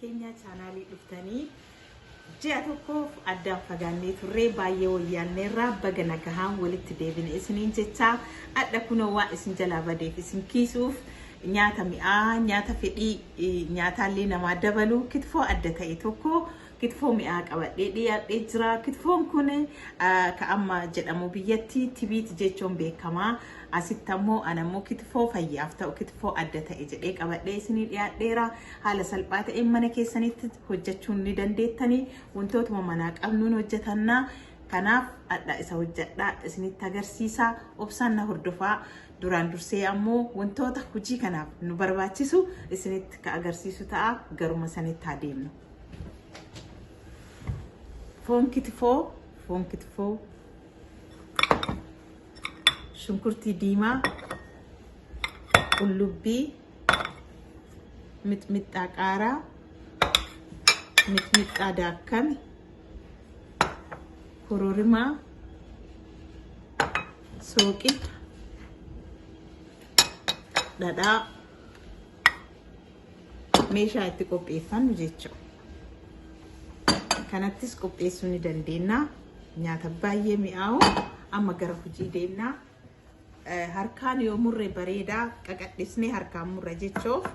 keenya chaanaalii dhuftanii ji'a tokkoof addaan fagaannee turree baay'ee wayyaanneerraa baga nagahaan walitti deebine isiniin jechaa adha kunoo waa isin jalaa badeef isin kiisuuf nyaata mi'aa nyaata fedhii nyaataallee namaa dabalu kitfoo adda ta'e tokko kitfoo mi'aa qabadhee dhiyaadhee jira. Kitfoon kun ka amma jedhamu biyyatti tibiit jechuun beekamaa. Asitti ammoo anammoo kitfoo fayyaaf ta'u kitfoo adda ta'e jedhee qabadhee isinii dhiyaadheera. Haala salphaa ta'een mana keessanitti hojjechuun ni dandeettanii wantootuma manaa qabnuun hojjetannaa. Kanaaf adha isa hojjedhaa isinitti agarsiisaa obsaan na hordofaa. Duraan dursee ammoo wantoota hojii kanaaf nu barbaachisu isinitti ka agarsiisu ta'a garuma sanitti haa deemnu. Foon kitfoo, shunkurtii diimaa, qullubbii, mixmixxaa qaaraa, mixmixxaa daakkame, kororimaa, sooqidda, dhadhaa, meeshaa itti qopheeffannu jechuudha. Kanattis qopheessuu ni dandeenya. Nyaata baay'ee mi'aawu amma gara hojii deemna. Harkaan yoo murre bareedaa qaqadhisnee harkaan murra jechuuf.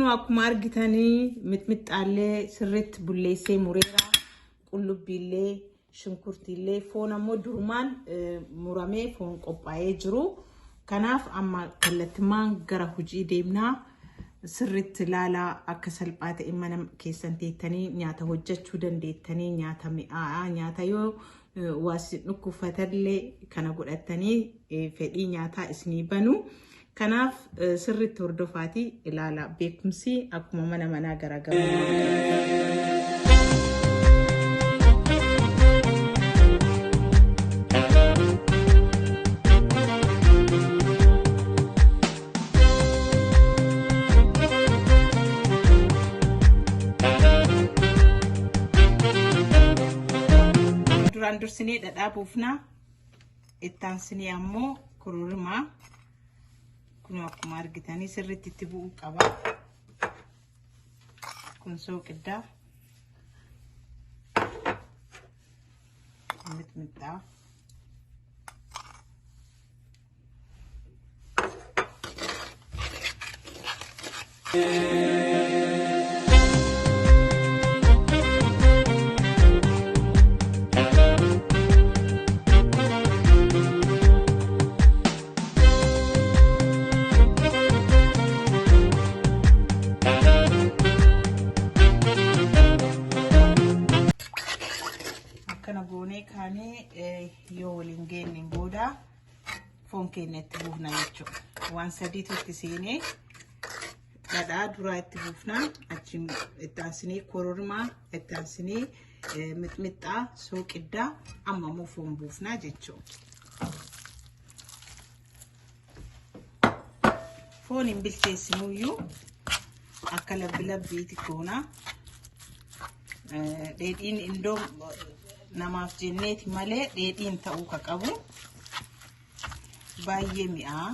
Akkuma argitanii mixmixxaallee sirriitti bulleessee mureera. Qullubbiillee, shunkurtiillee, foon ammoo durumaan muramee foon qophaa'ee jiru. Kanaaf amma kallattimaan gara hojii deemnaa. Sirriitti ilaalaa akka salphaa ta'e mana keessan teettanii nyaata hojjechuu dandeettanii nyaata mi'aawaa nyaata yoo waas dhukkubfatallee kana godhattanii fedhii nyaataa isinii banu. Kanaaf sirriitti hordofaatii ilaala. Beekumsi akkuma mana manaa garaagarummaa. Duraan dursinee dhadhaa buufnaa. Ittaansinee ammoo kororimaa. Kun akkuma argitanii sirriitti itti bu'uu qaba. Kun sooqiddaa. Mixmixxaa. Foon keenya itti buufna jechuudha. Waan sadiitu itti seenee dhadhaa duraa itti buufna. Achiin itti aansinee kororimaa, itti aansinee mixmixxaa, sooqiddaa, amma immoo foon buufna jechuudha. Foon hin bilcheessinuyyuu akka labbi labbiiti goona. Dheedhiin indoo namaaf jenneeti malee dheedhiin ta'uu ka qabu. Baay'ee mi'aa.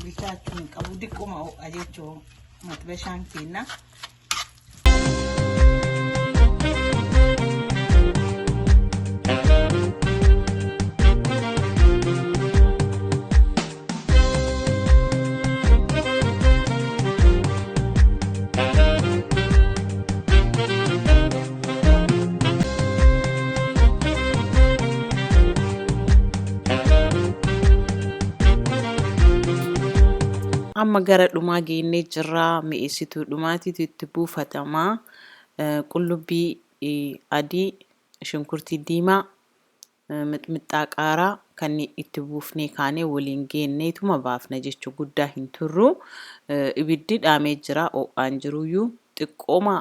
Bilchaachuu hin qabu. Diqquma ho'a jechuun maxbashaan kenna. Amma gara dhumaa geennee jirra. Mi'eessituu dhumaatiitu itti buufatama. Qullubbii adii, shunkurtii diimaa, mixmixxaa qaaraa kan itti buufnee kaanee waliin geenneetuma baafna jechuu guddaa hin turru. Ibiddi dhaamee jira ho'aan jiruyyuu xiqqooma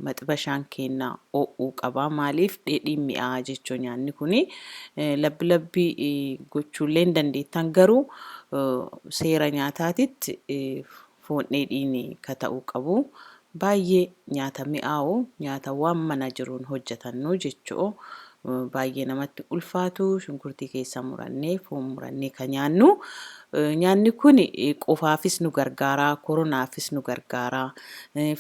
maxibashaan keenna ho'uu qaba. Maaliif dheedhiin mi'aa jechuu nyaanni kuni labbi labbi gochuullee hin dandeettan garuu seera nyaataatitti foon dheedhiin ka ta'uu qabu. Baay'ee nyaata mi'aawu nyaata waan mana jiruun hojjetannu jechuu baay'ee namatti ulfaatu shunkurtii keessa murannee foon murannee ka nyaannu. Nyaanni kun qofaafis nu gargaara, koronaafis nu gargaara,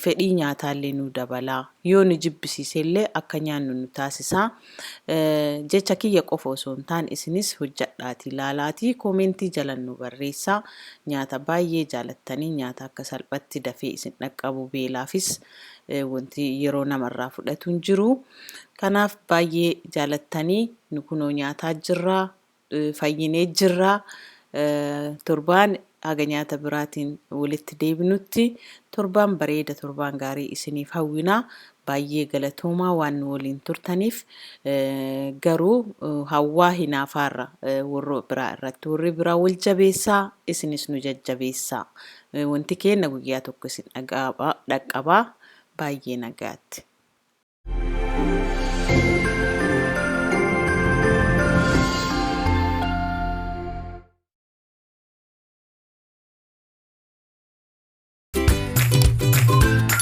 fedhii nyaataallee nu dabala, yoo nu jibbisiisellee akka nyaannu nu taasisa. Jecha kiyya qofa osoo hin taane isinis hojjadhaatii laalaatii koomentii jalan nu barreessaa. Nyaata baay'ee jaalattanii nyaata akka salphatti dafee isin dhaqqabu beelaafis wanti yeroo namarraa fudhatu hin jiru. Kanaaf baay'ee jaalattanii nu kunoo nyaataa jirra, fayyinee jirra. Torbaan haga nyaata biraatiin walitti deebinutti torbaan bareeda torbaan gaarii isiniif hawwina. Baay'ee galatoomaa waan nu waliin turtaniif garuu hawwaa hinaafaarra warra biraa irratti warri biraa wal jabeessaa isinis nu jajjabeessaa. Wanti keenna guyyaa tokko isin dhaqqabaa baay'ee nagaatti.